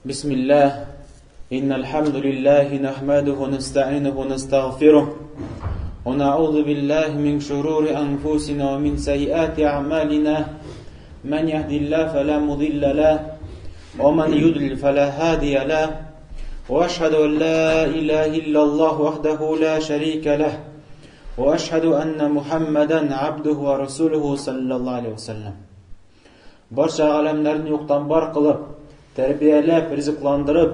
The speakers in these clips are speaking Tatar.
بسم الله إن الحمد لله نحمده ونستعينه ونستغفره ونعوذ بالله من شرور أنفسنا ومن سيئات أعمالنا من يهدي الله فلا مضل له ومن يضلل فلا هادي له وأشهد أن لا إله إلا الله وحده لا شريك له وأشهد أن محمدا عبده ورسوله صلى الله عليه وسلم. Барча галәмнәрне юктан бар кылып, тәрбияләп, ризыкландырып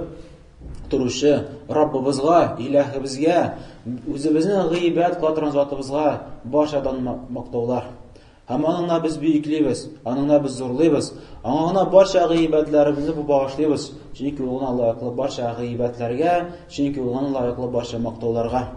торучы Раббыбызга, Илаһыбызга, үзебезнең гыйбадәт кыла торган затыбызга барчадан мактаулар. Һәм аңа без бөеклибез, аңа без зурлыйбыз, аңа гына барча гыйбадәтләребезне бу багышлыйбыз, чөнки ул гына лаеклы барча гыйбадәтләргә, чөнки ул гына лаеклы барча мактауларга.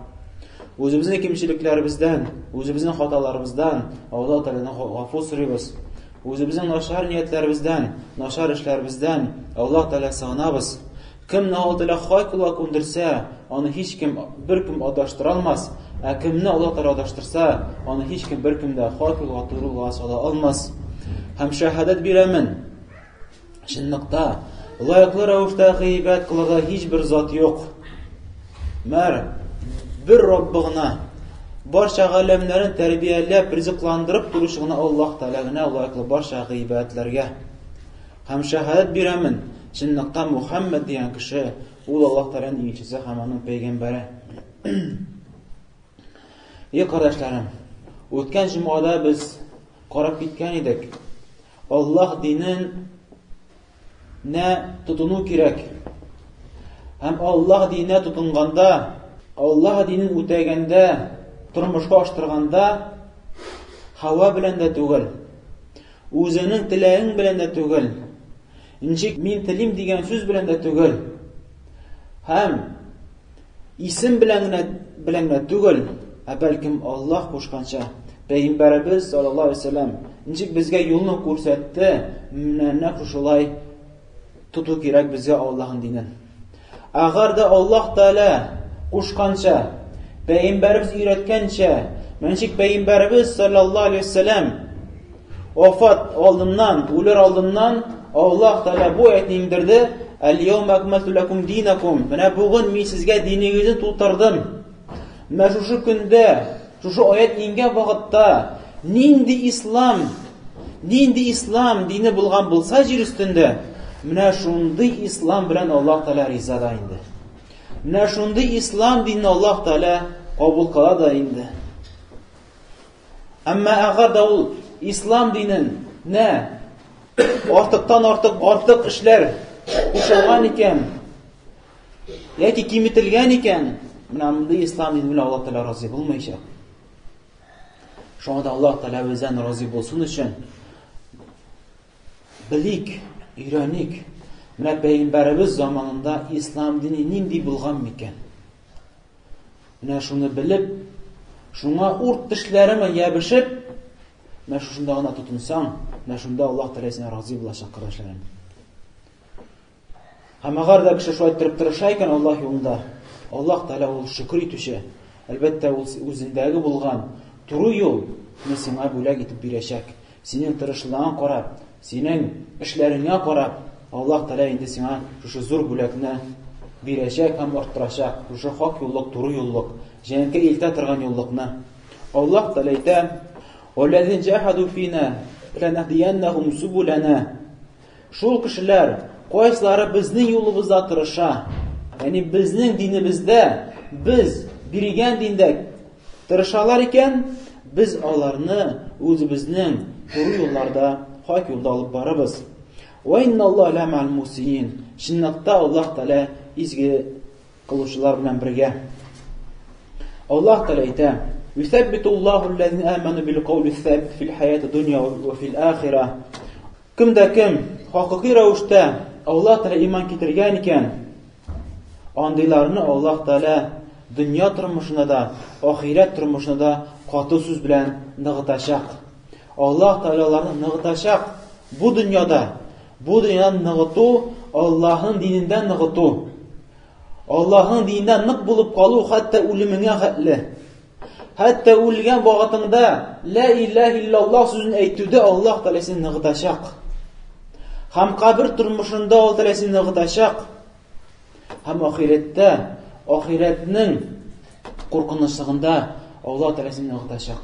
Үзебезнең кимчелекләребездән, үзебезнең хаталарыбыздан Аллаһ Тәгаләдән гафу сорыйбыз. Үзебезнең начар ниятләребездән, начар эшләребездән Аллаһ Тәгалә сыгынабыз. Кемне Аллаһ Тәгалә хак юлга күндерсә, аны һичкем беркем адаштыра алмас, ә кемне Аллаһ Тәгалә адаштырса, аны һичкем беркем дә хак юлга, туры юлга сала алмас. Һәм шәһадәт бирәмен. Чынлыкта, лаеклы рәвештә гыйбадәт кылырга һичбер зат юк. Мәр бер Раббы гына, барча галәмнәрен тәрбияләп, ризыкландырып торучы гына Аллаһ Тәгалә генә лаеклы барча гыйбадәтләргә. Һәм шәһадәт бирәмен, чынлыкта Мухаммад дигән кеше, ул Аллаһ Тәгаләнең илчесе һәм аның пәйгамбәре. И кардәшләрем, үткән җомгада без карап киткән идек. Аллаһ динен нә тотыну кирәк. Һәм Аллаһ диненә тотынганда, Аллаһ динен үтәгәндә, тормышка аштырганда, һава белән дә түгел, үзеңнең теләгең белән дә түгел, ничек мин телим дигән сүз белән дә түгел. Һәм исем белән генә белән генә түгел, ә бәлкем Аллаһ кушканча, Пәйгамбәребез саллаллаһу алейһи вәсәлләм ничек безгә юлны күрсәтте, менә нәкъ шулай тоту кирәк безгә Аллаһның динен. Әгәр дә Аллаһ Тәгалә кушканча, Пәйгамбәребез өйрәткәнчә, менә ничек Пәйгамбәребез саллаллаһу алейһи вәсәлләм Вафат алдыннан, үлер алдыннан Аллаһ Тәгалә бу аятны иңдерде: "Әл-яума акмалту лакум динакум". Менә бүген мин сезгә динегезне тутырдым. Менә шушы көндә, шушы аят иңгән вакытта нинди ислам, нинди ислам дине булган булса җир өстендә, менә шундый ислам белән Аллаһ Тәгалә риза да инде. Менә шундый ислам динен Аллаһ Тәгалә кабул кыла да инде. Әмма әгәр дә ул ислам динен нә артыктан артык артык эшләр кушылган икән, яки киметелгән икән, менә мондый ислам дине белән Аллаһ Тәгалә разый булмаячак. Шуңа да Аллаһ Тәгалә бездән разый булсын өчен белик, өйрәник. Менә пәйгамбәребез заманында ислам дине нинди булган микән? Менә шуны белеп, шуңа урт тешләреме ябешеп, менә шушында гына тотынсаң, менә шунда Аллаһ Тәгалә сиңа разый булачак, кардәшләрем. Һәм әгәр дә кеше шулай иттереп тырыша икән Аллаһ юлында, Аллаһ Тәгалә ул шөкер итүче. Әлбәттә, ул үзендәге булган туры юлны сиңа бүләк итеп бирәчәк. Синең тырышлыгыңа карап, синең эшләреңә карап, Аллаһ Тәгалә инде сиңа шушы зур бүләкне бирәчәк һәм арттырачак. Шушы хак юллык, туры юллык, җәннәткә илтә торган юллыкны. Аллаһ Тәгалә әйтә: "Валлазина җахаду фина ланахдияннахум субулана". Шул кешеләр, кайсылары безнең юлыбызда тырыша, ягъни безнең динебездә, без биргән диндә тырышалар икән, без аларны үзебезнең туры юлларда, хак юлда алып барабыз. Ва инналлаһа ламал мусиин. Чынлыкта Аллаһ Тәгалә изге кылучылар белән бергә. Аллаһ Тәгалә әйтә: "Юсаббитуллаһу аллазина аману бил каули сабит фил хаяти дунья ва фил ахира". Кем дә кем хакыйкый рәвештә Аллаһ Тәгалә иман китергән икән, андыйларны Аллаһ Тәгалә дөнья тормышында да, ахирәт тормышында да каты сүз белән ныгытачак. Аллаһ Тәгалә аларны ныгытачак. Бу дөньяда, бу дөньядан ныгыту, Аллаһның динендә ныгыту. Аллаһның динендә нык булып калу хәтта үлемеңә хәтле. Хәтта үлгән вакытыңда ла илаһ иллаллаһ сүзен әйтүдә Аллаһ Тәгалә сине ныгытачак. Һәм кабер тормышында Аллаһ Тәгалә сине ныгытачак. Һәм ахирәттә, ахирәтнең куркынычлыгында Аллаһ Тәгалә сине ныгытачак.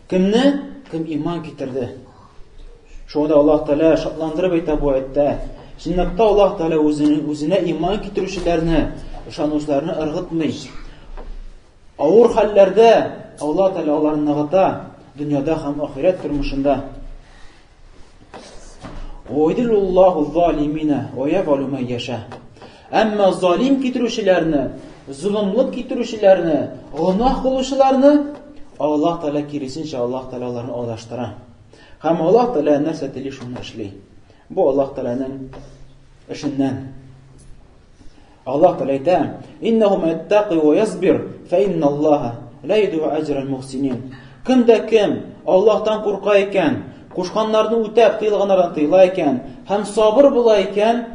Кемне? Кем иман китерде. Шуңа да Аллаһ Тәгалә шатландырып әйтә бу аятьтә. Чынлыкта Аллаһ Тәгалә үзенең үзенә иман китерүчеләрне, ышанучыларны ыргытмый. Авыр хәлләрдә Аллаһ Тәгалә аларны ныгыта, дөньяда һәм ахирәт тормышында. Уйдилуллаһу залимина ва яфалу ма яша. Әмма залим китерүчеләрне, золымлык китерүчеләрне, гөнаһ кылучыларны Аллаһ Тәгалә киресенчә Аллаһ Тәгалә аларны адаштыра. Һәм Аллаһ Тәгалә нәрсә тели шуны эшли. Бу Аллаһ Тәгаләнең эшеннән. Аллаһ Тәгалә әйтә: "Иннәһу ман яттаки ва ясбир, фа инналлаһа ла юдиу аҗрал мухсинин." Кем дә кем Аллаһтан курка икән, кушканнарны үтәп, тыелганнардан тыела икән һәм сабыр була икән,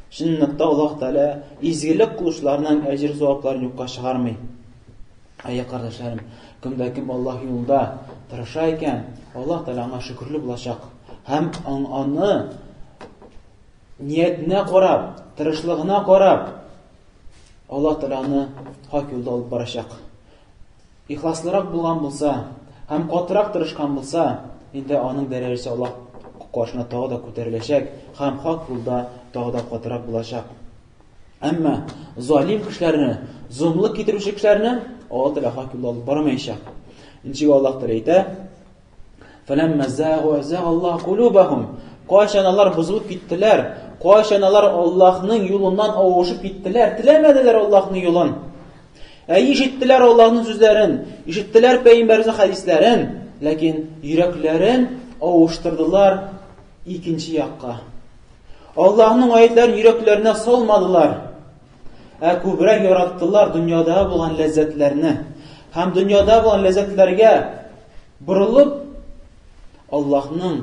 чынлыкта Аллаһ Тәгалә изгелек кылучыларның әҗер-савапларын юкка чыгармый. Әйе, кардәшләрем, кем дә кем Аллаһ юлында тырыша икән, Аллаһ Тәгалә аңа шөкерле булачак һәм аны Ниятенә карап, тырышлыгына карап, Аллаһ Тәгалә аны хак юлда алып барачак. Ихласлырак булган булса һәм катырак тырышкан булса, инде аның дәрәҗәсе Аллаһ каршына тагы да күтәреләчәк һәм хак юлда тагы да катырак булачак. Әмма залим кешеләрне, золымлык китерүче кешеләрне Аллаһ Тәгалә хак юлда алып бармаячак. Ничек Аллаһ Тәгалә әйтә? Фәләммә зәгу әзәгаллаһу кулубахум. Кайчан алар бозылып киттеләр, кайчан алар Аллаһның юлыннан авышып киттеләр, теләмәделәр Аллаһның юлын. Ә ишеттеләр Аллаһның сүзләрен, ишеттеләр пәйгамбәрнең хәдисләрен, ләкин йөрәкләрен авыштырдылар икенче якка. Аллаһның аятларын йөрәкләренә салмадылар. Ә күбрәк яраттылар дөньяда булган ләззәтләрне. Һәм дөньяда булган ләззәтләргә борылып, Аллаһның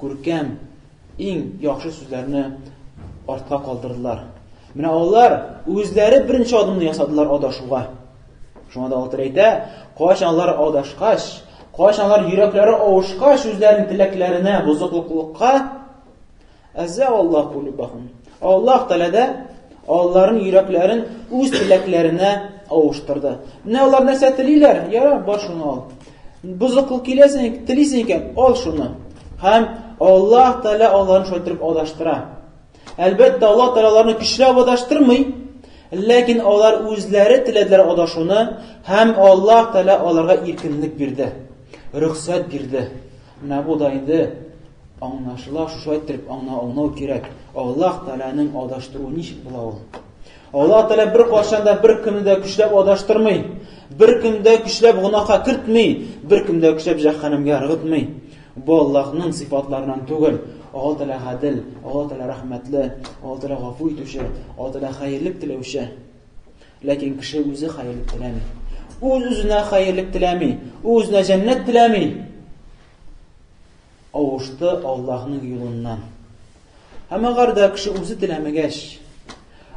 күркәм, иң яхшы сүзләрне артка калдырдылар. Менә алар үзләре беренче адымны ясадылар адашуга. Шуңа да Аллаһ әйтә, кайчан алар адашкач, кайчан алар йөрәкләре авышкач үзләренең теләкләренә, бозыклыкка, Әзә Аллаһ кулубахум. Аллаһ Тәгалә дә аларның йөрәкләрен үз теләкләренә авыштырды. Менә алар нәрсә телиләр? Яра, бар шуны ал. Бозыклык киләсең, телисең икән, ал шуны. Һәм Аллаһ Тәгалә аларны шулай итеп адаштыра. Әлбәттә, Аллаһ Тәгалә аларны көчләп адаштырмый, ләкин алар үзләре теләделәр адашуны һәм Аллаһ Тәгалә аларга иркенлек бирде, рөхсәт бирде. Менә бу да инде аңлашыла, шушылай иттереп аңлау кирәк. Аллаһ Тәгаләнең адаштыруы ничек була ул? Аллаһ Тәгалә бер кайчан да бер кемне дә көчләп адаштырмый, бер кемне дә көчләп гөнаһка кертми, бер кемне дә көчләп җәһәннәмгә ыргытмый. Бу Аллаһның сыйфатларыннан түгел. Аллаһ Тәгалә гадел, Аллаһ Тәгалә рәхмәтле, Аллаһ Тәгалә гафу итүче, Аллаһ Тәгалә хәерлек теләүче. Ләкин кеше үзе хәерлек теләми. Үз-үзенә хәерлек теләми, үз-үзенә җәннәт теләми. Авышты Аллаһның юлыннан. Һәм әгәр дә кеше үзе теләмәгәч,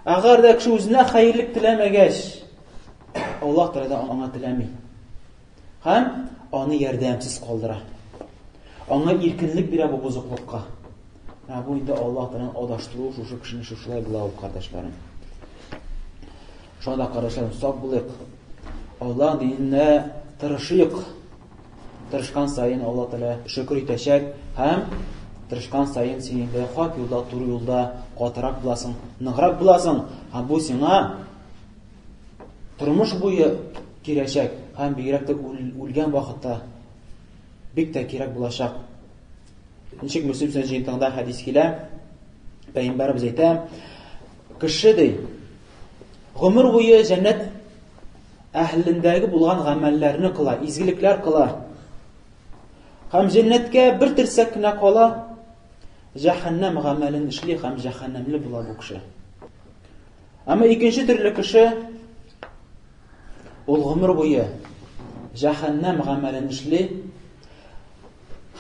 әгәр дә кеше үзенә хәерлек теләмәгәч, Аллаһ Тәгалә дә аңа теләми. Һәм аны ярдәмсез калдыра. Аңа иркенлек бирә бу бозыклыкка. Ә бу инде Аллаһ Тәгаләнең адаштыруы шушы кешене шушылай була ул, кардәшләрем. Шуңа да, кардәшләрем, сак булыйк. Аллаһ диненә тырышыйк. Тырышкан саен Аллаһ Тәгалә шөкер итәчәк һәм тырышкан саен син инде хак юлда, туры юлда катырак буласың, ныграк буласың һәм бу сиңа тормыш буе кирәчәк һәм бигрәк тә үлгән вакытта бик тә кирәк булачак. Ничек Мөслим сүз җыентыгында хәдис килә, Пәйгамбәребез әйтә, кеше ди, гомер буе җәннәт әһелендәге булган гамәлләрне кыла, изгелекләр кыла. Һәм җәннәткә бер терсәк кенә кала, җәһәннәм гамәлен эшли һәм җәһәннәмле була бу кеше. Әмма икенче төрле кеше ул гомер буе җәһәннәм гамәлен эшли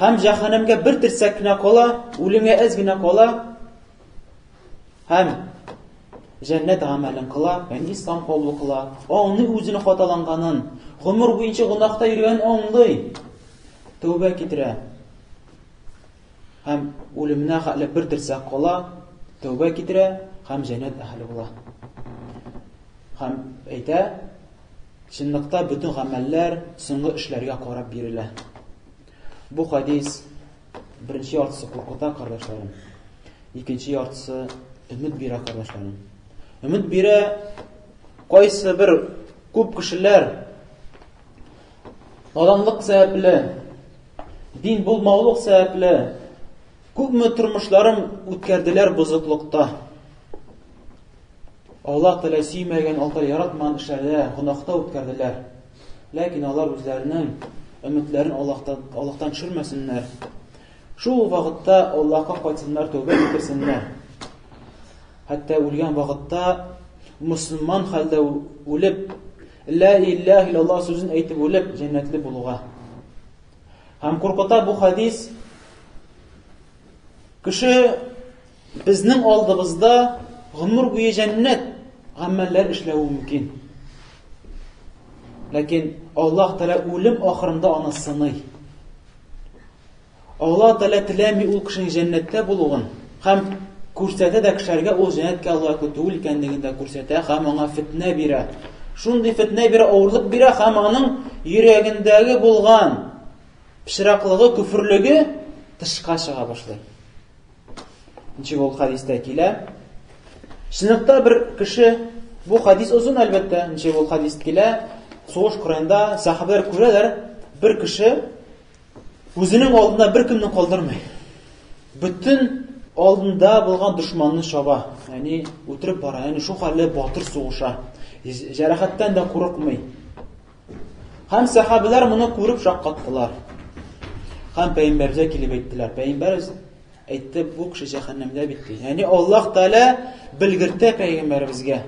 һәм җәһәннәмгә бер терсәк кенә кала, үлемгә әз генә кала һәм җәннәт гамәлен кыла, ягъни ислам кабул кыла, аңлый үзенең хаталанганын, гомер буенча гөнаһта йөргәнен аңлый, тәүбә китерә. Һәм үлеменә хәтле бер терсәк кала, тәүбә китерә һәм җәннәт әһеле була. Һәм әйтә, чынлыкта бөтен гамәлләр соңгы эшләргә карап бирелә. Бу хадис беренче яртысы куркыта, кардәшләрем. Икенче яртысы өмет бирә, кардәшләрем. Өмет бирә кайсы бер күп кешеләр наданлык сәбәпле, дин булмаулык сәбәпле күпме тормышларын үткәрделәр бозыклыкта. Аллаһ Тәгалә сөймәгән, Аллаһ Тәгалә яратмаган эшләрдә, гөнаһта үткәрделәр. Ләкин алар үзләренең өметләрен Аллаһтан, Аллаһтан төшермәсеннәр. Шул вакытта Аллаһка кайтсыннар, тәүбә китерсеннәр. Хәтта үлгән вакытта мусульман хәлдә үлеп, Ла илляһ иллаллаһ сүзен әйтеп үлеп, җәннәтле булуга. Һәм куркыта бу хадис кеше Безнең алдыбызда гомер буе җәннәт гамәлләр эшләве мөмкин. Ләкин Аллаһ Тәгалә үлем ахырында аны сыный. Аллаһ Тәгалә теләми ул кешенең җәннәттә булуын һәм күрсәтә дә кешеләргә ул җәннәткә лаеклы түгел икәнлеген дә күрсәтә һәм аңа фитнә бирә. Шундый фитнә бирә, авырлык бирә һәм аның йөрәгендәге булган пычраклыгы, күферлеге тышка чыга башлый. Ничек ул хадистә килә? Чынлыкта бер кеше, бу хадис озын әлбәттә, ничек ул хадис килә? Сугыш кырында сахабалар күрәләр, бер кеше үзенең алдында бер кемне калдырмый. Бөтен алдында булган дошманны чаба, ягъни үтереп бара, ягъни шул хәлле батыр сугыша. Җәрәхәттән дә курыкмый. Һәм сәхабәләр моны күреп шаккаттылар. Һәм пәйгамбәргә килеп әйттеләр. Пәйгамбәр әйтте, бу кеше җәһәннәмдә бит ди. Ягъни Аллаһ Тәгалә белгертә пәйгамбәребезгә.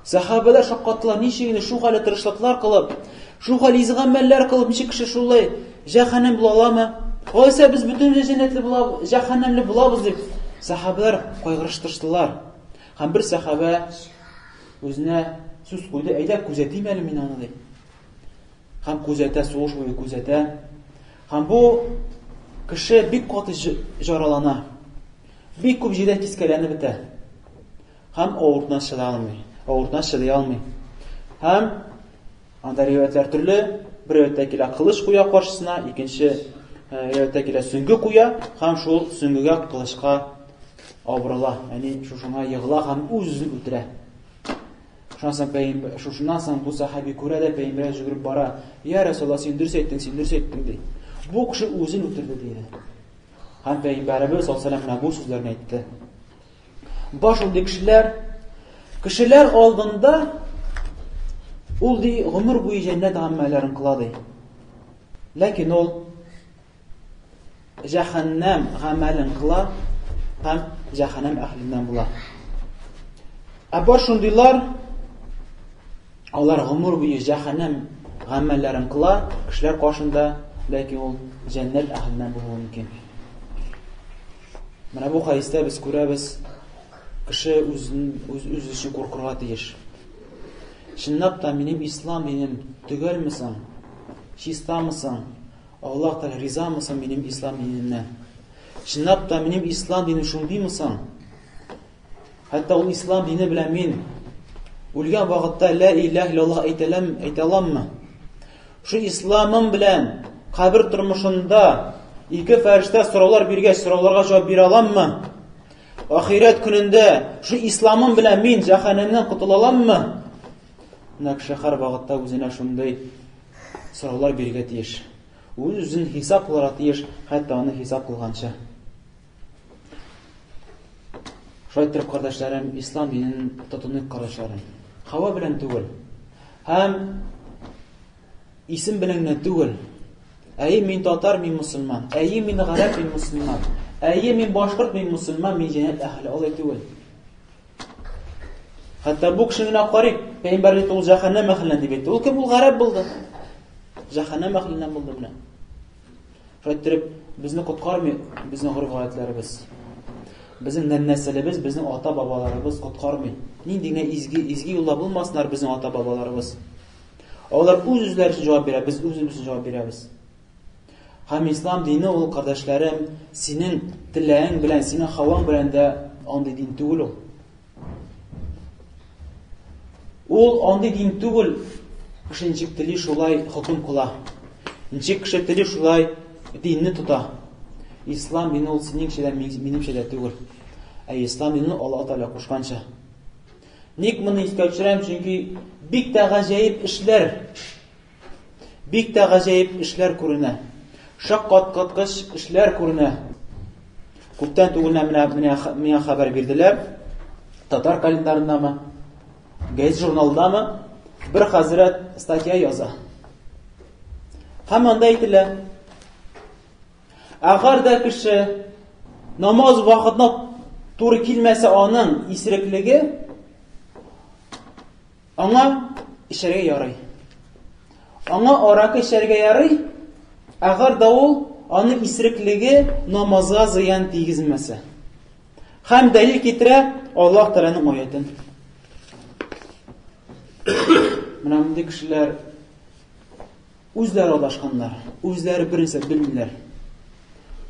Сәхабәләр шаккаттылар, ничек инде шул хәле тырышлыклар кылып, шул хәле изге гамәлләр кылып, ничек кеше шулай җәһәннәм була аламы? Алайса без бөтенебез җәннәтле булабыз, җәһәннәмле булабыз дип сәхабәләр кайгырыштырдылар. Һәм бер сәхабә Үзенә сүз куйды, әйдә күзәтим әле мин аны ди. Һәм күзәтә, сугыш буе күзәтә. Һәм бу кеше бик каты жаралана. Бик күп җирдә кискәләнеп бетә. Һәм авыртына чыдай алмый. Авыртына чыдай алмый. Һәм анда риваятлар төрле. Бер риваятта килә кылыч куя каршысына, икенче риваятта килә сөңге куя һәм шул сөңгегә кылычка Авырыла, ягъни шушыңа егыла һәм үз-үзен үтерә. Шуннан соң пәйгамбәр, шушыннан соң бу сахаби күрә дә пәйгамбәргә йөгереп бара. Я Расулаллаһ, син дөрес әйттең, син дөрес әйттең ди. Бу кеше үзен үтерде диде. Һәм пәйгамбәребез саллаллаһу алейһи ва бу сүзләрне әйтте. Баш шундый кешеләр кешеләр алдында ул ди гомер буе җәннәт гамәлләрен кыла ди. Ләкин ул җәһәннәм гамәлен кыла һәм җәһәннәм әһленнән була. Ә бар шундыйлар, алар гомер буе җәһәннәм гамәлләрен кыла, кешеләр каршында, ләкин ул җәннәт әһленнән булуы мөмкин. Менә бу хәдистә без күрәбез, кеше үзен үз үз өчен куркырга тиеш. Чынлап та минем ислам динем төгәлме соң? Чистамы соң? Аллаһ Тәгалә ризамы соң минем ислам динемнән? Чынлап та минем ислам динем шундыймы соң? Хәтта ул ислам дине белән мин үлгән вакытта ла илаһ иллаллаһ әйтәләм, әйтә аламмы? Шу исламым белән кабер тормышында ике фәрештә сораулар биргәч, сорауларга җавап бирә аламмы? Ахирәт көнендә шу исламым белән мин җәһәннәмнән котыла аламмы? Менә кеше һәр вакытта үзенә шундый сораулар бирергә тиеш. Үз-үзен хисап кылырга тиеш, хәтта аны хисап кылганчы. Шулай итеп, кардәшләрем, ислам динен тотыныйк, кардәшләрем. Һава белән түгел. Һәм исем белән генә түгел. Әйе, мин татар, мин мусульман. Әйе, мин гарәп, мин мусульман. Әйе, мин башкорт, мин мусульман, мин җәннәт әһеле. Алай түгел. Хәтта бу кешене генә карыйк, пәйгамбәр әйтте, ул җәһәннәм әһеленнән дип әйтте. Ул кем? Ул гарәп булды. Җәһәннәм әһеленнән булды менә. Шулай иттереп, безне коткармый безнең гореф-гадәтләребез. Безнең нәселебез, безнең ата-бабаларыбыз коткармый. Нинди генә изге, изге юлда булмасыннар безнең ата-бабаларыбыз. Алар үз-үзләре өчен җавап бирә, без үзебез өчен җавап бирәбез. Һәм ислам дине ул, кардәшләрем, синең теләгең белән, синең һаваң белән дә андый дин түгел ул. Ул андый дин түгел, кеше ничек тели шулай хөкем кыла. Ничек кеше тели шулай динне тота. Ислам дине ул синеңчә дә, минемчә дә түгел. Ә ислам дине Аллаһ Тәгалә кушканча. Ник моны искә төшерәм? Чөнки бик тә гаҗәеп эшләр Бик тә гаҗәеп эшләр күренә. Шаккаткыч эшләр күренә. Күптән түгел менә менә миңа хәбәр бирделәр. Татар календарындамы, гәзит журналдамы бер хәзрәт статья яза. Һәм анда әйтелә: Әгәр дә кеше намаз вакытына туры килмәсә аның исереклеге, Аңа эчәргә ярый. Аңа аракы эчәргә ярый, әгәр дә ул аның исереклеге намазга зыян тигезмәсә. Һәм дәлил китерә Аллаһ Тәгаләнең аятен. Менә мондый кешеләр үзләре адашканнар, үзләре бернәрсә белмиләр.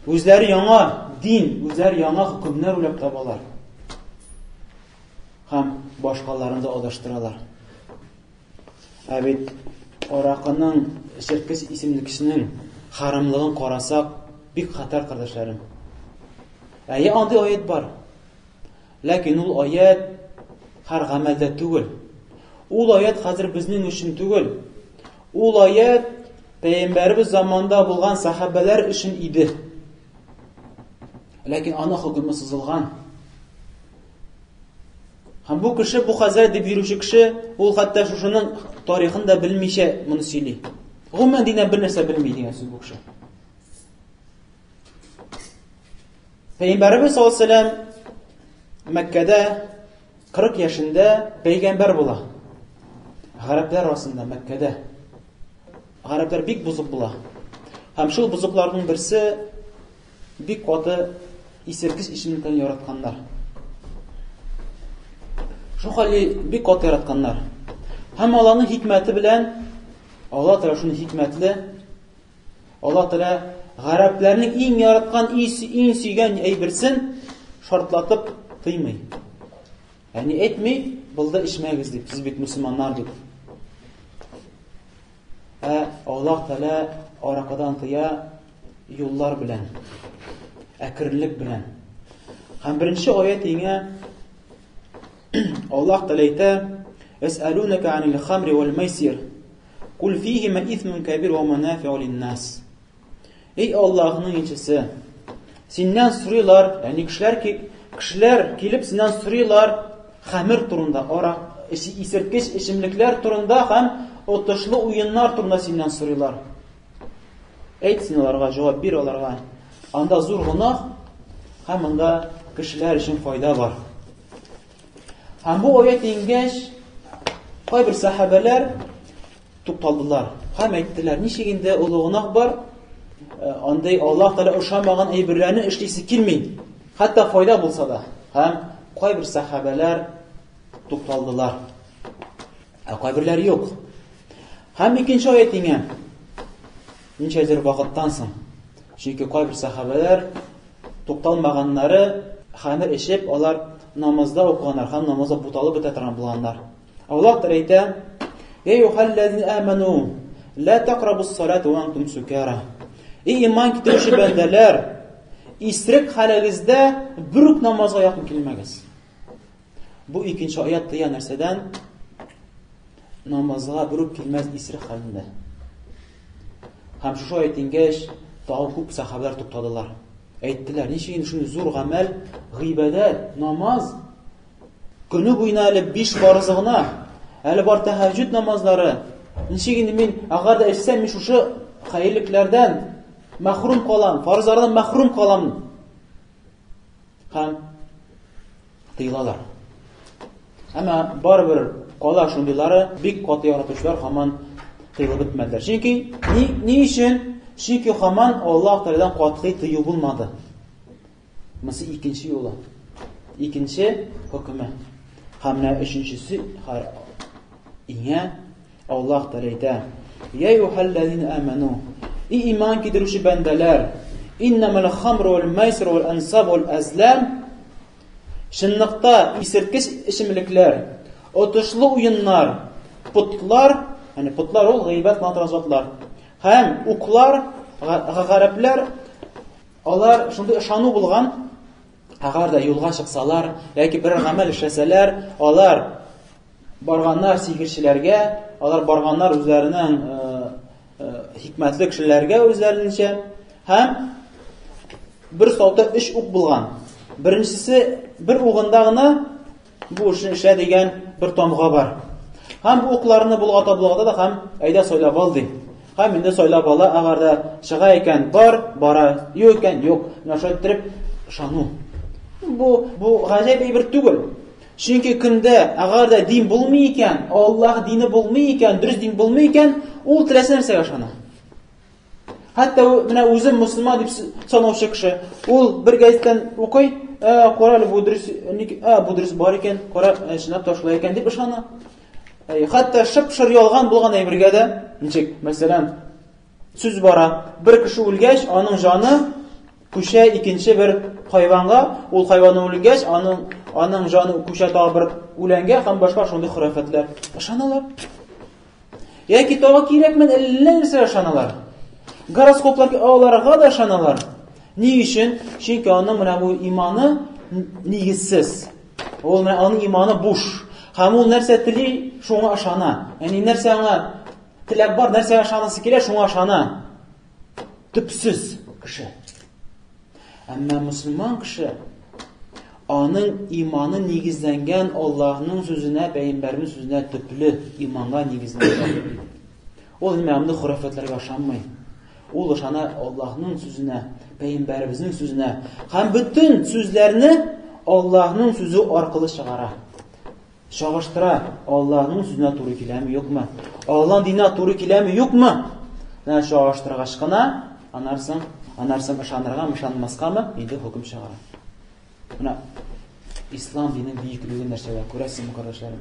Үзләре яңа дин, үзләре яңа хөкемнәр уйлап табалар. Һәм башкаларны да адаштыралар. Ә бит аракының эчерткеч исемле кешенең харамлыгын карасак, бик хәтәр, кардәшләрем. Әйе, андый аят бар. Ләкин ул аят һәр гамәлдә түгел. Ул аят хәзер безнең өчен түгел. Ул аят пәйгамбәребез заманында булган сахабәләр өчен иде. Ләкин аның хөкеме сызылган. Һәм бу кеше, бу хәзрәт дип йөрүче кеше, ул хәтта шушының тарихын да белмичә моны сөйли. Гомумән диннән бер нәрсә белми дигән сүз бу кеше. Пәйгамбәребез саллаллаһу алейһи Мәккәдә 40 яшендә пәйгамбәр була. Гарәпләр арасында Мәккәдә. Гарәпләр бик бозык була. Һәм шул бозыкларның берсе Бик каты исерткеч эчемлекләрне яратканнар. Шул хәле бик каты яратканнар. Һәм Аллаһның хикмәте белән Аллаһ Тәгалә шуны хикмәтле Аллаһ Тәгалә гарәпләрнең иң яраткан, иң сөйгән әйберсен шартлатып тыймый. Әни әйтми, булды эчмәгез дип, сез бит мусульманнар дип. Ә Аллаһ Тәгалә аракыдан тыя юллар белән, әкренлек белән. Һәм беренче аят иңә Аллаһ Тәгалә әйтә: "Әсәлүнәкә анил хамри вал майсир, кул фихима исмун кабир ва манафиу линнас." Эй Аллаһның илчесе, синнән сорыйлар, ягъни кешеләр кешеләр килеп синнән сорыйлар хәмер турында, арак, исерткеч эчемлекләр турында һәм отышлы уеннар турында синнән сорыйлар. Әйт син аларга, җавап бир аларга. Анда зур гөнаһ һәм анда кешеләр өчен файда бар. Һәм бу аят иңгәч, кайбер сахабәләр тукталдылар һәм әйттеләр, ничек инде олы гөнаһ бар, э, андый Аллаһ Тәгалә ошамаган әйберләрне эшлисе килми, хәтта файда булса да. Һәм кайбер сахабәләр тукталдылар. Ә кайберләр юк. Һәм икенче аят иңә. Ничәдер вакыттан соң. Чөнки кайбер сахабәләр тукталмаганнары хәмер эчеп, алар намазда укыганнар һәм намазда буталып бетә торган булганнар. Аллаһ Тәгалә әйтә: "Я юхаллазина аману, ла тaqrabus салата ва антум сукара." Эй иман китерүче бәндәләр, исрек хәлегездә бер үк намазга якын килмәгез. Бу икенче аят тыя нәрсәдән? Намазга бер үк килмәс исрек хәлендә. Һәм шушы аят иңгәч, тагын күп сахабалар туктадылар. Әйттеләр, ничек инде шундый зур гамәл, гыйбадәт, намаз көне буена әле биш фарызы гына, әле бар тәһәҗҗүд намазлары. Ничек инде мин, әгәр дә эчсәм, мин шушы хәерлекләрдән мәхрүм калам, фарызлардан мәхрүм калам. Һәм тыелалар. Әмма барыбер кала шундыйлары, бик каты яратучылар һаман тыелып бетмәделәр. Чөнки ни, ни өчен? Чөнки һаман Аллаһ Тәгаләдән катгый тыю булмады. Монысы икенче юлы. Икенче хөкеме. Һәм менә өченчесе иңә Аллаһ Тәгалә әйтә: "Я юхаллазина аману". И иман китерүче бәндәләр, иннәмәл хамру вәл майсиру вәл ансабу вәл әзлам чынлыкта исерткеч эчемлекләр, отышлы уеннар, потлар, ягъни потлар ул гыйбадәт кыла торган затлар, һәм уклар, гарәпләр алар шундый ышану булган, әгәр дә юлга чыксалар яки бер гамәл эшләсәләр, алар барганнар сихерчеләргә, алар барганнар үзләренең хикмәтле кешеләргә үзләренчә һәм бер саута өч ук булган. Беренчесе бер угында гына бу эшне эшлә дигән бер тамга бар. Һәм бу укларны болгата болгата да һәм әйдә сайлап ал ди. Һәм инде сайлап ала, әгәр дә чыга икән бар, бара, юк икән юк. Менә шулай иттереп ышану. Бу бу гаҗәп әйбер түгел. Чөнки көндә, әгәр дә дин булмый икән, Аллаһ дине булмый икән, дөрес дин булмый икән, ул теләсә нәрсәгә ышана. Хәтта менә үзен мөселман дип санаучы кеше, ул бер гәзиттән укый, ә, кара әле бу дөрес, ник, ә, бу дөрес бар икән, кара, ә, чынлап та шулай икән дип ышана. Хәтта шып-шыр ялган булган әйбергә дә, ничек, мәсәлән, Сүз бара. Бер кеше үлгәч, аның җаны күчә икенче бер хайванга, ул хайван үлгәч, аның аның җаны күчә тагы бер үләнгә һәм башка шундый хөрәфәтләр. Ышаналар. Яки тагы кирәкмән әллә нәрсә ышаналар. Гороскоплар аларга да ышаналар. Ни өчен? Чөнки аның менә бу иманы нигезсез. Ул менә аның иманы буш. Һәм ул нәрсә тели, шуңа ышана. Ягъни нәрсә аңа Теләк бар, нәрсәгә ышанасы килә, шуңа ышана. Төпсез кеше. Әмма мөселман кеше аның иманы нигезләнгән Аллаһның сүзенә, пәйгамбәрнең сүзенә төпле иманга нигезләнгән. Ул имамны хөрәфәтләргә ышанмый. Ул ышана Аллаһның сүзенә, пәйгамбәребезнең сүзенә һәм бөтен сүзләрне Аллаһның сүзе аркылы чыгара. Чагыштыра, Аллаһның сүзенә туры киләме, юкмы? Аллаһның диненә туры киләме, юкмы? Менә чагыштыргач кына, анарсың, анарсың ышаныргамы, ышанмаскамы, инде хөкем чыгара. Менә ислам диненең бөеклеге нәрсәдә, күрәсезме, кардәшләрем?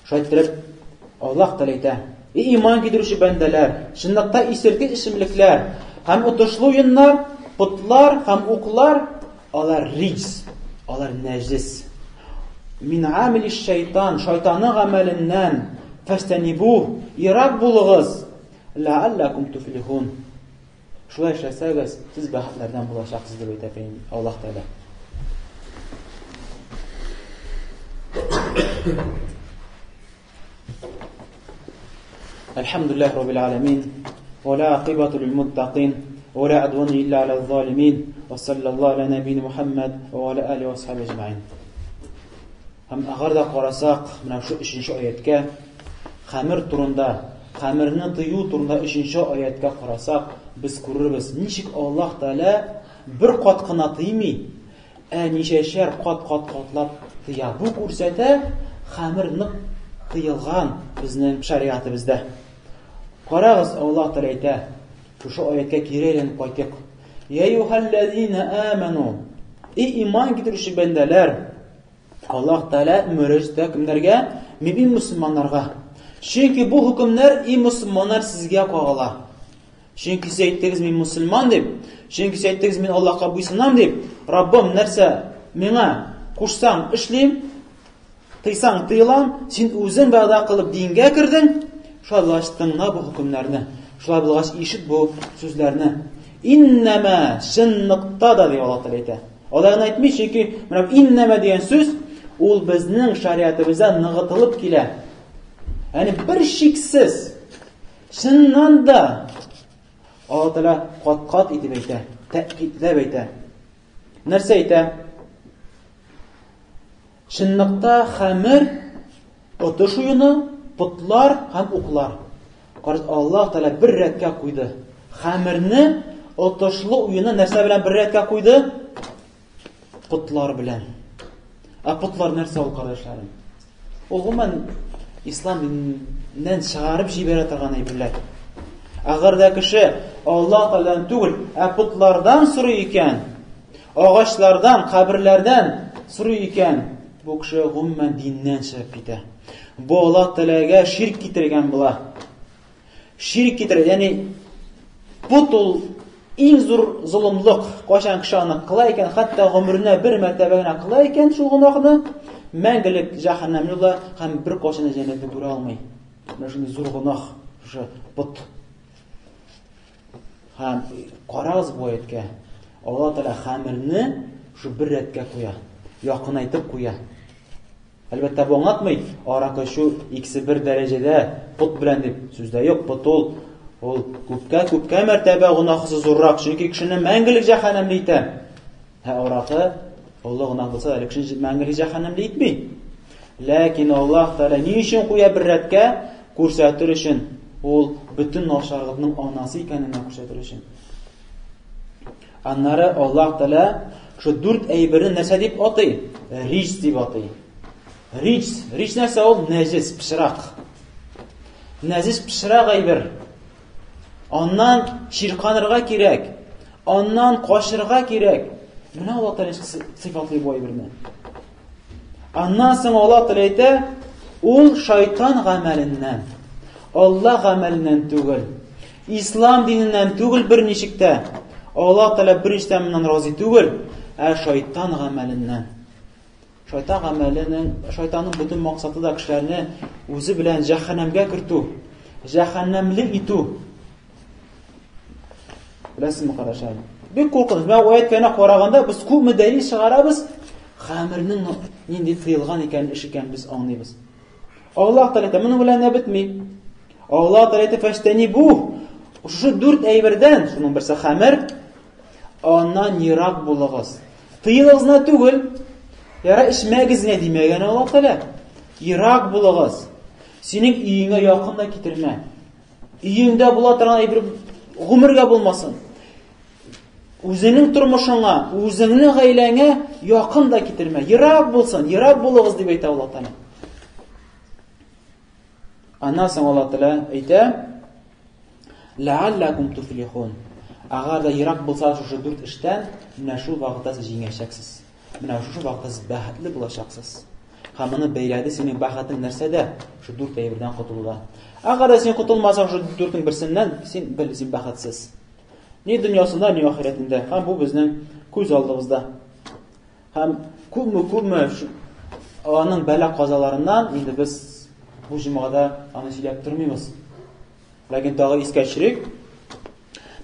Шулай иттереп, Аллаһ Тәгалә әйтә: "И иман китерүче бәндәләр, чынлыкта исерткеч эчемлекләр һәм отышлы уеннар, потлар һәм уклар, алар риҗс, алар нәҗес. Мин амили шайтан, шайтанның гамәленнән фәстәнибу, ерак булыгыз, ләалләкум туфлихун. Шулай эшләсәгез, сез бәхетләрдән булачаксыз, дип әйтә Аллаһ Тәгалә. Әлхәмдүлилләһ раббил аламин, ва ла акибату лил муттакин, ва ла адвана илля аля залимин, ва саллаллаху аля набийна Мухаммад ва аля алихи ва асхаби аҗмаин. Һәм әгәр дә карасак, менә шу өченче аяткә, хәмер турында, хәмерне тыю турында өченче аяткә карасак, без күрербез, ничек Аллаһ Тәгалә бер кат кына тыймый, ә ничәшәр кат-кат катлап тыя. Бу күрсәтә, хәмер нык тыелган безнең шәригатебездә. Карагыз, Аллаһ Тәгалә әйтә, шушы аяткә кире әйләнеп кайтыйк. Я юхаллазина аману. И иман китерүче бәндәләр, Аллаһ Тәгалә мөрәҗәгать итә кемнәргә? Мөмин мөселманнарга. Чөнки бу хөкемнәр и мөселманнар сезгә кагыла. Чөнки сез әйттегез мин мөселман дип, чөнки сез әйттегез мин Аллаһка буйсынам дип, Раббым нәрсә миңа кушсаң эшлим, тыйсаң тыелам, син үзең вәгъдә кылып дингә кердең, шулай булгач тыңла бу хөкемнәрне. Шулай булгач ишет бу сүзләрне. Иннәмә чынлыкта да дип Аллаһ Тәгалә әйтә. Алай гына әйтми, чөнки менә иннәмә дигән сүз ул безнең шариатыбызда ныгытылып килә. Ягъни бер шиксез чыннан да Алла Тәгалә кат-кат итеп әйтә, тәэкидләп әйтә. Нәрсә әйтә? Чынлыкта хәмер отыш уены, потлар һәм уклар. Карыз Аллаһ Тәгалә бер рәткә куйды. Хәмерне отышлы уены нәрсә белән бер рәткә куйды? Потлар белән. Ә потлар нәрсә ул, кардәшләрем? Ул гомумән ислам диненнән чыгарып җибәрә торган әйберләр. Әгәр дә кеше Аллаһ Тәгаләдән түгел, ә потлардан сорый икән, агачлардан, каберләрдән сорый икән, бу кеше гомумән диннән чыгып китә. Бу Аллаһ Тәгаләгә ширк китергән була. Ширк китерә, ягъни пот ул иң зур золымлык. Кайчан кеше аны кыла икән, хәтта гомеренә бер мәртәбә генә кыла икән шул гөнаһны, мәңгелек җәһәннәмле була һәм бер кайчан да җәннәтне күрә алмый. Менә шундый зур гөнаһ, шушы пот. Һәм карагыз бу аятькә. Алла Тәгалә хәмерне шу бер рәткә куя, якынайтып куя. Әлбәттә, бу аңлатмый, аракы эчү икесе бер дәрәҗәдә пот белән дип сүз дә юк. Пот ул ул күпкә күпкә мәртәбә гөнаһысы зуррак, чөнки кешене мәңгелек җәһәннәмле итә. Ә аракы олы гөнаһ булса да, кешене мәңгелек җәһәннәмле итми. Ләкин Аллаһ Тәгалә ни өчен куя бер рәткә? Күрсәтер өчен, ул бөтен начарлыкның анасы икәнен күрсәтер өчен. Аннары Аллаһ Тәгалә шул дүрт әйберне нәрсә дип атый? Риҗс дип атый. Риҗс, риҗс нәрсә ул? Нәҗес, пычрак. Нәҗес пычрак әйбер. Аннан чирканырга кирәк. Аннан качырга кирәк. Менә Аллаһ Тәгалә сыйфатлый бу әйберне. Аннан соң Аллаһ Тәгалә әйтә, ул шайтан гамәленнән, Аллаһ гамәленнән түгел, ислам диненнән түгел берничек тә. Аллаһ Тәгалә берничек тә моннан разый түгел, ә шайтан гамәленнән. Шайтан гамәленең, шайтанның бөтен максаты да кешеләрне үзе белән җәһәннәмгә кертү, җәһәннәмле итү. Беләсезме, кардәшләр? Бик куркыныч. Менә аятькә генә караганда без күпме дәлил чыгарабыз, хәмернең нинди тыелган икәнен, эш икәнен без аңлыйбыз. Аллаһ Тәгалә әйтә, моның белән дә бетми. Аллаһ Тәгалә әйтә, фәштәнибу. Шушы дүрт әйбердән, шуның берсе хәмер, аннан ерак булыгыз. Тыелыгыз гына түгел, яра эчмәгез генә димәгән Аллаһ Тәгалә. Ерак булыгыз. Синең өеңә якын да китермә. Өеңдә була торган әйбер гомергә булмасын. Үзеңнең тормышыңа, үзеңнең гаиләңә якын да китермә. Ерак булсын, ерак булыгыз дип әйтә Аллаһ Тәгалә. Аннан соң Аллаһ Тәгалә әйтә: "Ләалләкум туфлихун". Әгәр дә ерак булса шушы дүрт эштән, менә шул вакытта сез җиңәчәксез. Менә шушы вакытта сез бәхетле булачаксыз. Һәм моны бәйләде синең бәхетең нәрсәдә? Шу дүрт әйбердән котылуда. Әгәр дә син котылмасаң шу дүртнең берсеннән, син бел, син бәхетсез. Ни дөньясында, ни ахирәтендә. Һәм бу безнең күз алдыбызда. Һәм күпме күпме аның бәла казаларыннан инде без бу җомгада аны сөйләп тормыйбыз. Ләкин тагы искә төшерик.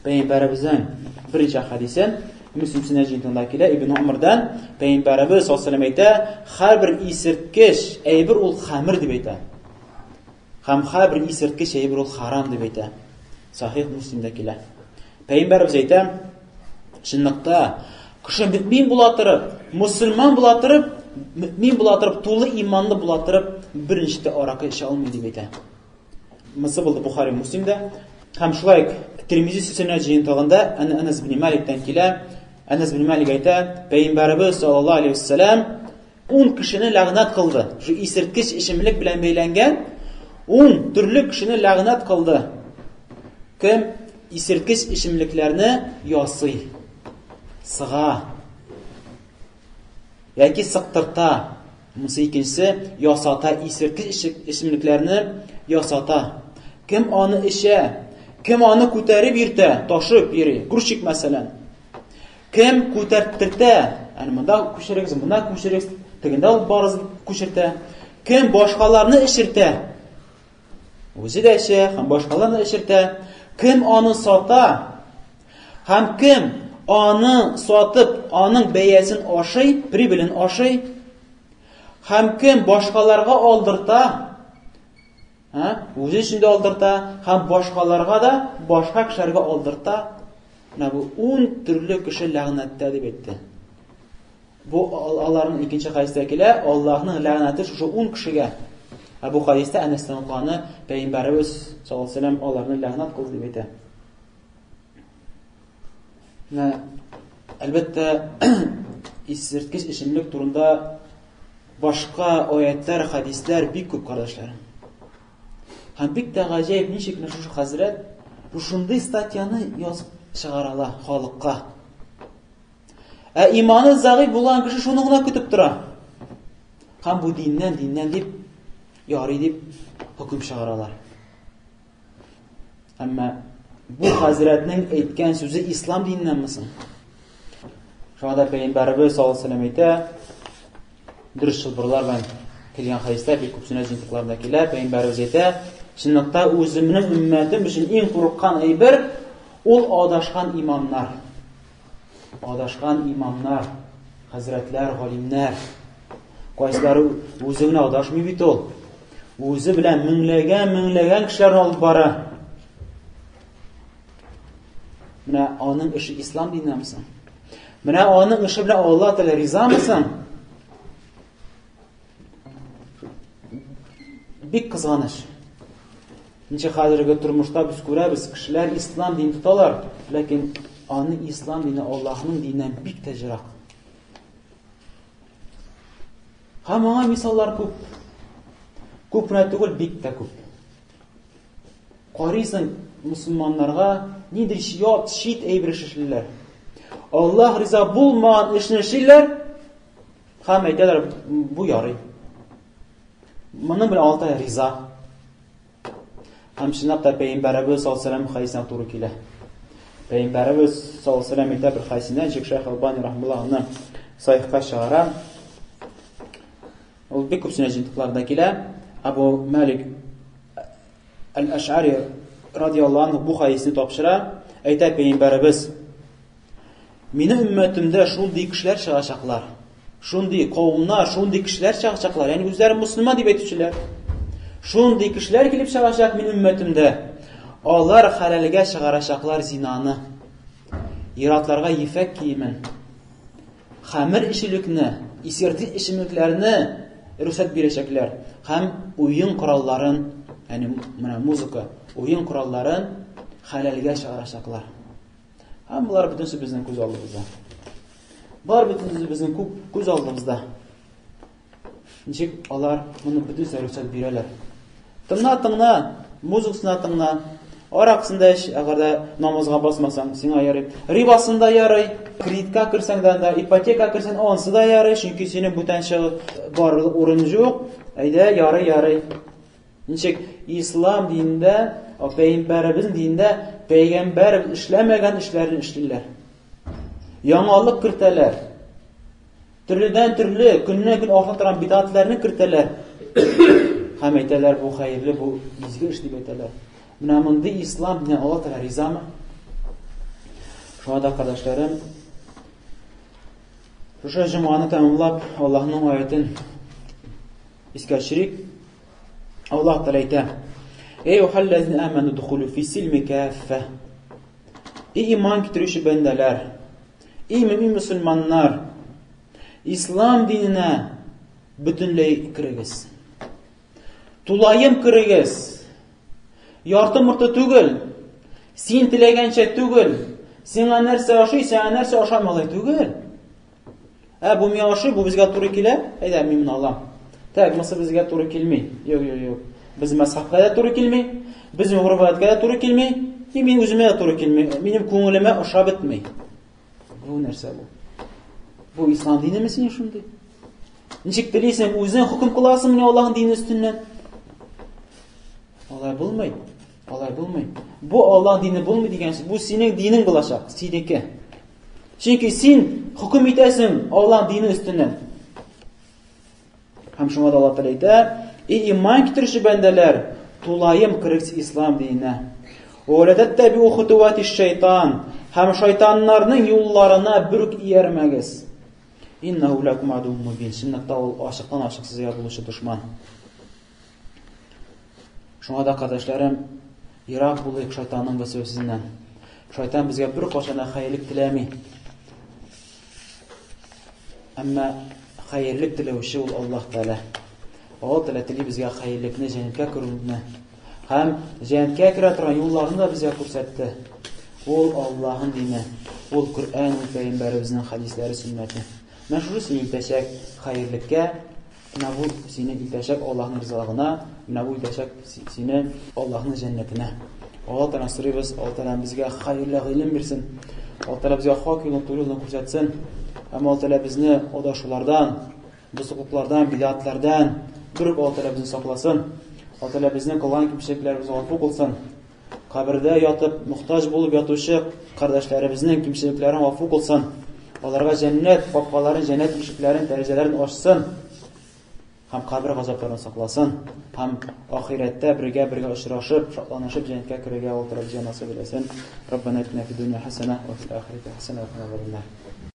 Пәйгамбәребезнең берничә хәдисен Мөслим сөннәт җыентыгында килә. Ибн Умардан Пәйгамбәребез саллаллаһу алейһи әйтә, һәрбер исерткеч әйбер ул хәмер дип әйтә. Һәм һәрбер исерткеч әйбер ул харам дип әйтә. Сахих Муслимдә килә. Пәйгамбәребез әйтә, чынлыкта кеше мөмин була торып, мусульман була торып, мөмин була торып, тулы иманлы була торып, берничә дә аракы эчә алмый дип әйтә. Мысы булды Бухари Муслимдә. Һәм шулай ук Тирмизи сөннәт җыентыгында Әнәс ибн Маликтән килә. Әнәс ибн Малик әйтә, Пәйгамбәребез саллаллаһу алейһи вәсәләм 10 кешене ләгънәт кылды. Шу исерткеч эчемлек белән бәйләнгән 10 төрле кешене ләгънәт кылды. Кем исерткеч эчемлекләрне ясый, сыга, Яки сыктырта. Монысы икенчесе, ясата, исерткеч эчемлекләрне ясата. Кем аны эчә? Кем аны күтәреп йөртә, ташып йөри? Грузчик мәсәлән. Кем күтәрттертә? Әне монда күчерегез, монда күчерегез, тегендә алып барыгыз күчертә. Кем башкаларны эчертә? Үзе дә эчә һәм башкаларны эчертә. Кем аны сата? Һәм кем аны сатып, аның бәясен ашый, прибылен ашый? Һәм кем башкаларга алдырта? Һа? Үзе өчен дә алдырта, һәм башкаларга да, башка кешеләргә алдырта. Менә бу 10 төрле кеше ләгънәттә дип әйтте. Бу аларның икенче хәдистә килә, Аллаһның ләгънәте шушы 10 кешегә. Ә бу хәдистә Әнәстән укыганы Пәйгамбәребез саллаллаһу алейһи вәсәлләм аларны ләгънәт кылды дип әйтә. Менә әлбәттә исерткеч эчемлек турында башка аятлар, хәдисләр бик күп, кардәшләрем. Һәм бик тә гаҗәеп, ничек менә шушы хәзрәт шушындый статьяны язып чыгара ала халыкка. Ә иманы зәгыйфь булган кеше шуны гына көтеп тора. Һәм бу диннән, диннән дип, ярый дип хөкем чыгаралар. Әмма бу хәзрәтнең әйткән сүзе ислам диненнәнме соң? Шуңа да пәйгамбәребез саллаллаһу алейһи вәсәлләм әйтә, дөрес чылбырлар белән килгән хәдистә бик күп сөннәт җыентыкларында килә, пәйгамбәребез әйтә, чынлыкта үземнең өммәтем өчен иң курыккан әйбер ул адашкан имамнар. Адашкан имамнар, хәзрәтләр, галимнәр. Кайсылары үзе генә адашмый бит ул. Үзе белән меңләгән, меңләгән кешеләрне алып бара. Менә аның эше ислам диненнән соң? Менә аның эше белән Алла Тәгалә ризамы соң? Бик кызганыч. Ничә хәзерге тормышта без күрәбез, кешеләр ислам динен тоталар, ләкин аны ислам дине Аллаһның диненнән бик тә җырак. Һәм аңа мисаллар күп. Күп кенә түгел, бик тә күп. Карыйсың, мусульманнарга нидер ят, чит әйбер эшлиләр. Аллаһ риза булмаган эшне эшлиләр һәм әйтәләр, бу ярый. Моның белән Аллаһ риза. Һәм чынлап та Пәйгамбәребез саллаллаһу алейһи вәсәлләм хәдисенә туры килә. Пәйгамбәребез саллаллаһу алейһи вәсәлләм әйтә бер хәдисендә, ничек Шәйх Албани рахмаллаһу аны сахихка чыгара. Ул бик күп сөннәт җыентыкларында килә. Абу Малик Әл-Ашари радиаллаһу анһу бу хәдисне тапшыра. Әйтә пәйгамбәребез: Минем өммәтемдә шундый кешеләр чыгачаклар. Шундый кавымнар, шундый кешеләр чыгачаклар. Ягъни үзләрен мусульман дип әйтүчеләр. Шундый кешеләр килеп чыгачак минем өммәтемдә. Алар хәләлгә чыгарачаклар зинаны. Иратларга ефәк киемен. Хәмер эчүлекне, исертик эчемлекләрне рөхсәт бирәчәкләр һәм уен коралларын, ягъни менә музыка, уен коралларын хәләлгә чыгарачаклар. Һәм болар бөтенесе безнең күз алдыбызда. Болар бөтенесе безнең күз алдыбызда. Ничек алар моны бөтенесе рөхсәт бирәләр. Тыңна, тыңна, музыкасына тыңна, аракысын да эч, әгәр дә намазга басмасаң, сиңа ярый. Рибасын да ярый, кредитка керсәң дә, анда ипотека керсәң, ансы да ярый, чөнки синең бүтән чыгып барырлык урын юк. Әйдә, ярый, ярый. Ничек ислам динендә, пәйгамбәребезнең динендә пәйгамбәр эшләмәгән эшләрне эшлиләр. Яңалык кертәләр. Төрледән төрле, көннән көн арта торган бидатларны кертәләр. Һәм әйтәләр, бу хәерле, бу изге эш дип әйтәләр. Менә мондый ислам динен Алла Тәгалә ризамы? Шуңа да, кардәшләрем, шушы җомганы тәмамлап, Аллаһның аятен искә төшерик. Аллаһ Тәгалә әйтә: "Эй әйюхәлләзина аману духулу фи силми каффа". Эй иман китерүче бәндәләр, эй мөмин мөселманнар, ислам диненә бөтенләй керегез. Тулаем керегез. Ярты морты түгел. Син теләгәнчә түгел. Сиңа нәрсә ошый, сиңа нәрсә ошамый алай түгел. Ә бу миңа ошый, бу безгә туры килә. Әйдә, мин моны алам. Так, монысы безгә туры килми. Юк, юк, юк. Без мәзһәбкә дә туры килми, безнең гореф-гадәткә дә туры килми, и мин үземә дә туры килми. Минем күңелемә ошап бетми. Бу нәрсә бу? Бу ислам динеме синең шундый? Ничек телисең, үзең хөкем кыласың менә Аллаһның дине өстеннән? Алай булмый. Алай булмый. Бу Аллаһ дине булмый дигән сүз, бу синең динең булачак, синеке. Чөнки син хөкем итәсең Аллаһ дине өстеннән. Һәм шуңа да Аллаһ Тәгалә әйтә: "Эй иман китерүче бәндәләр, тулаем керегез ислам диненә. Ва ла таттабиу хутуатиш шайтан" һәм шайтаннарның юлларына бер үк иярмәгез. Иннаху лакум адуввун мубин. Чынлыкта ул ачыктан-ачык сезгә булучы дошман. Шуңа да, кардәшләрем, ерак булыйк шайтанның вәсвәсәсеннән. Шайтан безгә бер кайчан да хәерлек теләми. Әмма хәерлек теләүче ул Аллаһ Тәгалә. Аллаһ Тәгалә тели безгә хәерлекне, җәннәткә керүне. Һәм җәннәткә керә торган юлларны да безгә күрсәтте. Ул Аллаһның дине, ул Коръән, ул пәйгамбәребезнең хәдисләре, сөннәте. Менә шушы сине илтәчәк хәерлеккә, Менә бу сине илтәчәк Аллаһның ризалыгына, менә бу илтәчәк сине Аллаһның җәннәтенә. Аллаһ Тәгалә сорыйбыз, Аллаһ Тәгалә безгә хәерле гыйлем бирсен. Аллаһ Тәгалә безгә хак юлны, туры юлны күрсәтсен. Һәм Аллаһ Тәгалә безне адашулардан, бозыклыклардан, бидәтләрдән бер үк Аллаһ Тәгалә безне сакласын. Аллаһ Тәгалә безнең кылган кимчелекләребезне гафу кылсын. Кабердә ятып, мохтаҗ булып ятучы кардәшләребезнең кимчелекләрен гафу кылсын. Аларга җәннәт капкаларын, җәннәт ишекләрен, тәрәзәләрен ачсын. Һәм кабер газапларыннан сакласын. Һәм ахирәттә бергә-бергә очрашып, шатланышып җәннәткә керергә Аллаһ Тәгалә безгә насыйп әйләсен. Раббана атина фид дөнья хасана ва фил ахирати хасана ва кина азабаннар.